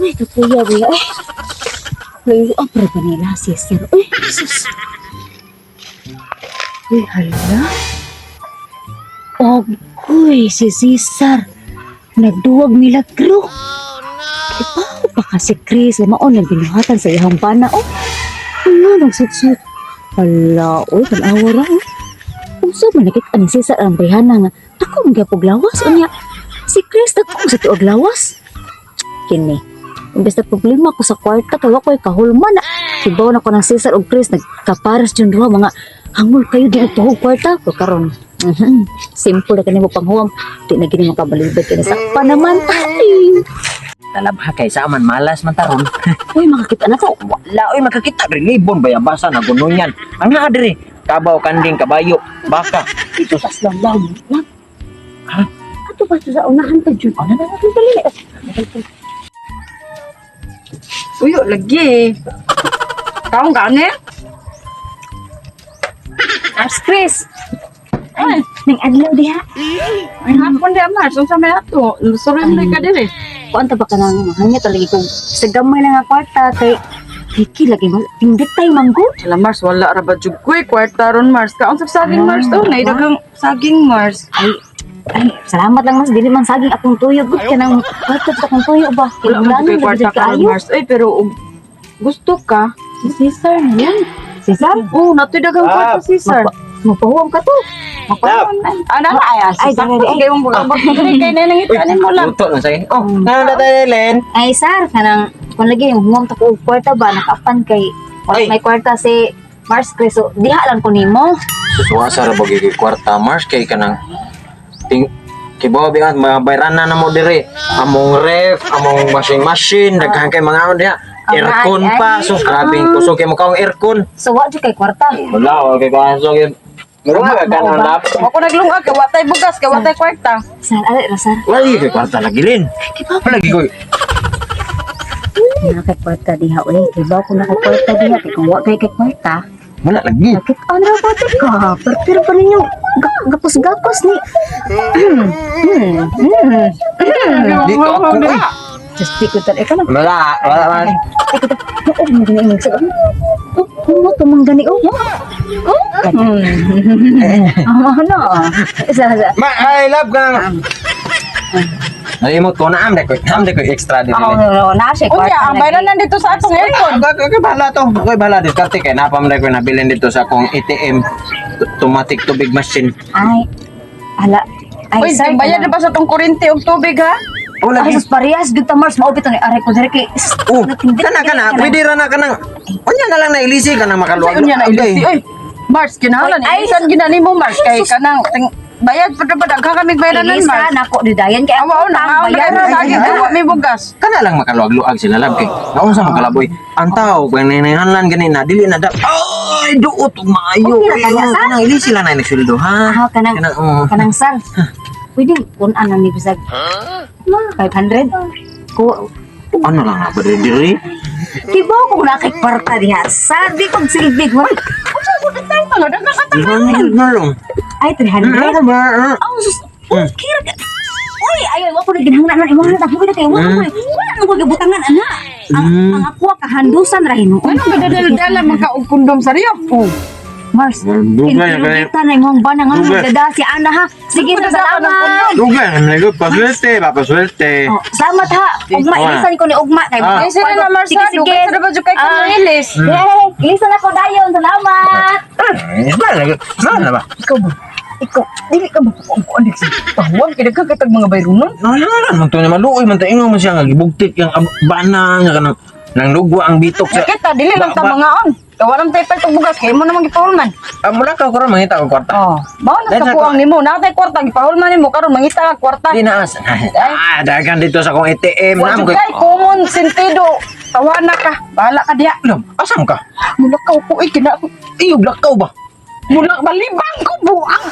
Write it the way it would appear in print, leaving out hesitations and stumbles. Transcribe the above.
Ay, kapuya ba eh. Layo ang para ba nila si Sir? Uy, sus. Uy, hala. Agoy, si Cesar. Nagduwag milagro. Kibaw pa ka si Chris. Maon ang binuhatan sa iyang bana. Oh, ano, nagsutsut. Hala, uy, tanawa ra. Oh. Unsa man nakita ni Cesar ang brihana nga ako man gyapog lawas unya. Si Chris dagko sa tuog lawas. Kini. Imbes na problema ko sa kwarta kay wa ko'y kahulman na. Kibaw na ko ng Cesar ug Chris nagkapares jud duha mga hangol kayo di og tuhog kwarta ko karon. Simple na kani mo panghuwam. Di na gini makabalibad kini sa panaman. Ay. Talabha kay sa man malas man taron. Uy, makakita na ko. Wala oy makakita rin libon baya basa na gununyan. Ang naa diri kabaw, kanding, kabayo, baka. Ito sa lang lang. Lang. Ha? Ato ba ito sa unahan ta jud? Ano na? Dali. Uyo, lagi. Kaon ka ne? Ars Chris. Ay, ning adlaw diha. Ay, hapon di Mars. Unsa may ato? Sorry mo ka diri. Kuan ta ba ka nang mahangya talaga kung sa gamay lang nga kwarta kay Kiki lagi mo pindit tayo manggo. Wala Mars, wala ra ba jud ko eh. Kwarta ron Mars. Kaon sa saging Mars to, nay daghang saging Mars. Ay, ay, salamat lang mas dili man saging akong tuyo gud kanang kwarta sa akong tuyo ba. Wala man jud koy kwarta karon kaayo. Mars. Ay, pero og gusto ka, si Cesar na lang. Cesar, Oh, natoy daghang kwarta Cesar. Magpahuwam ka to. Magpahuwam na. Ana na ay, Ay, ay, dali, ay. kay mong bugamot diri kay nay nangita mo lang. Luto lang sa Oh, ano na tayo Len? Ay sir, kanang kung lagi yung huwam ta ko og kwarta ba nakaapan kay wala Ay. may kwarta si Mars Chris. So, diha lang ko nimo. Susuwa sa ra bagay kwarta Mars kay kanang ting kibaw bigat mga bayrana na mo diri. Among ref, among washing machine, daghan kay mga ano diha. Aircon Ay, pa, ay. sus grabe kusog kay mo kaong aircon. So wa jud kay kwarta. Wala, wala kay kaso kay Mura ka Mao ba? kanang lap. Ako naglungag kay watay bugas, kay watay kwarta. Sir, ali ra sir. Wala kay kwarta lagi Len. Kibaw Wala lagi ko. na kay kwarta diha oy. Kibaw ko na kay kwarta diha kay kung wa kay kay kwarta. Wala lagi. Bakit ano ra ba ka? Pero pa ninyo gapos-gapos ni. Di ko ako. Uy. Just di ko tal ka lang. Wala, wala man. Oo, mo gani imong sa. Oh, mo to man gani oh. Oh. Ano? Sa sa. Ma, I love ka na. Ay mo to na am ko. Am ko extra diri. Oh, no, no, na siya Unya, ang bayran nandito sa atong aircon. Ako ko bahala to. Ako bahala diskarte kay napam ko nabilin dito sa akong ATM automatic tubig machine. Ay. Ala. Ay, Uy, sir. bayad na ba sa atong kuryente og tubig ha? Oh, Ay, lagi. sus parehas gud ta Mars mao bitaw ni aray ko diri kay. Oh, kana kana pwede ra na kanang. Unya na lang nailisi ka nang makaluwag. Unya na ilisi oy. Mars kinahanglan Ay, ilisan gina nimo Mars kay kanang ting, bayad pa ba daghan kami bayranan Ilisa Mars. nako didayan kay Awa na ang na bayad. na lagi gawa may bugas. Kana lang makaluwag-luag sila lab kay. Naunsa makalaboy. Ang tao kay nanayhanlan gani na dili na da. Ay, duot ug maayo. Okay ra kaya, sir? Kanang ilisi lang na nagsuldo ha. Ah, kanang Kanang oh. kanang sar. Pwede kun ano ni bisag 500 ko Ano lang na ba diri? Kibaw ko na kay kwarta diha. Sar di kog silbig mo. Ano daghan ka Na lang. Ay 300. Ano ba? Oh, sus. Oh, kira ka. Uy, ayo wa ko na ginhangna nan imong na ko na kay wa ko. Wala na ko gibutangan ana. Ang ang ako kahandusan ra hinuon. Ano ba dadala man ka og kondom sa riyo? Oh. Mars. Dugay na kay. Kita na imong bana nga Dugay. nagdada si Ana ha. Sige na salamat. Dugay na ko paswerte, papaswerte. Oh, salamat ha. Ugma ilisan ko ni Ugma kay. Ah. Ay sila na Mars Sige, ha, sige. dugay sa ba jud kay Ah. kanilis. Yay! Ilisan ako dayon. Salamat. Eh, na ba? Ikaw ba? Ikaw dili ka ba kuan sa pahuwang kay daghan katag mga bayronon? No, no, no, man to na maluoy man ta ingon man siya nga gibugtit yang bana nga kanang nang lugwa ang bitok sa Nakita dili lang ta Ba- ba- mga on. Kay walang tay paltog bugas kay mo namang gipahulman. Ah, mula ka karon mangita og kwarta. Oh, mao na Dahil sa sa kuwang nimo, natay kwarta gipahulman nimo karon mangita ka kwarta. Di na as. Ah, dagan dito sa akong ATM Wa na jud ko. kay common sentido. Tawana ka, bahala ka diha. Alam, asam ka? Mulakaw ko eh, kina Iyo blakaw ba? Mula balibang ko buang.